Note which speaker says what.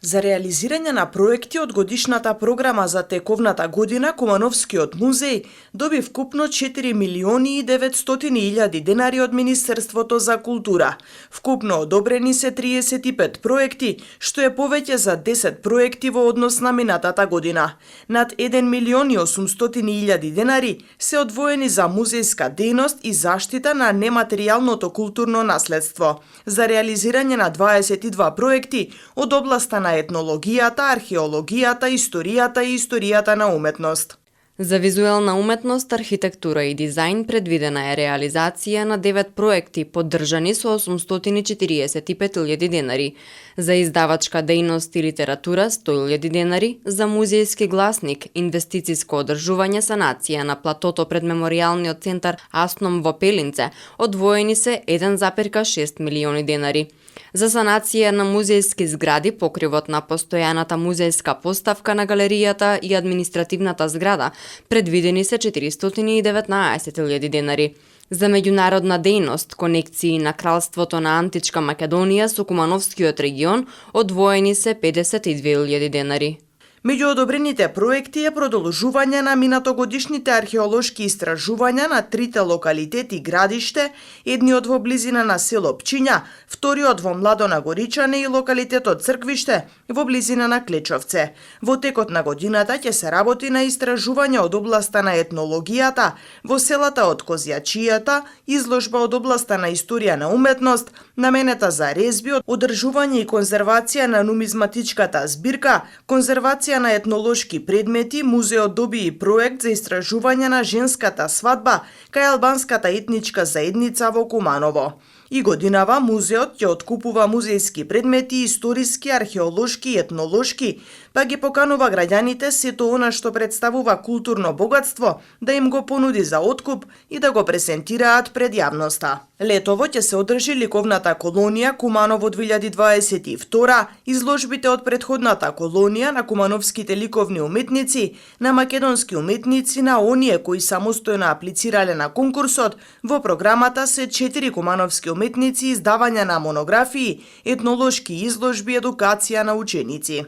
Speaker 1: За реализирање на проекти од годишната програма за тековната година, Кумановскиот музеј доби вкупно 4.900.000 денари од Министерството за култура. Вкупно одобрени се 35 проекти, што е повеќе за 10 проекти во однос на минатата година. Над 1.800.000 денари се одвоени за музејска дејност и заштита на нематеријалното културно наследство. За реализирање на 22 проекти од областа на етнологијата, археологијата, историјата и историјата на уметност.
Speaker 2: За визуелна уметност, архитектура и дизајн предвидена е реализација на 9 проекти, поддржани со 845.000 денари. За издавачка дејност и литература 100.000 денари, за музејски гласник, инвестициско одржување санација на платото пред меморијалниот центар Асном во Пелинце, одвоени се 1,6 милиони денари. За санација на музејски згради, покривот на постојаната музејска поставка на галеријата и административната зграда, предвидени се 419.000 денари. За меѓународна дејност, конекции на кралството на Античка Македонија со Кумановскиот регион, одвоени се 52.000 денари.
Speaker 1: Меѓу одобрените проекти е продолжување на минатогодишните археолошки истражувања на трите локалитети градиште, едниот во близина на село Пчиња, вториот во Младо на Горичане и локалитетот Црквиште во близина на Клечовце. Во текот на годината ќе се работи на истражување од областа на етнологијата, во селата од Козјачијата, изложба од областа на историја на уметност, наменета за резби, одржување и конзервација на нумизматичката збирка, конзервација на етнолошки предмети. Музеот доби и проект за истражување на женската свадба кај албанската етничка заедница во Куманово. И годинава музеот ќе откупува музејски предмети, историски, археолошки и етнолошки, па ги поканува граѓаните сето она што представува културно богатство да им го понуди за откуп и да го пресентираат пред јавноста. Летово ќе се одржи ликовната колонија Куманово 2022, изложбите од претходната колонија на кумановските ликовни уметници, на македонски уметници, на оние кои самостојно аплицирале на конкурсот. Во програмата се 4 кумановски уметници, издавање на монографии, етнолошки изложби, едукација на ученици.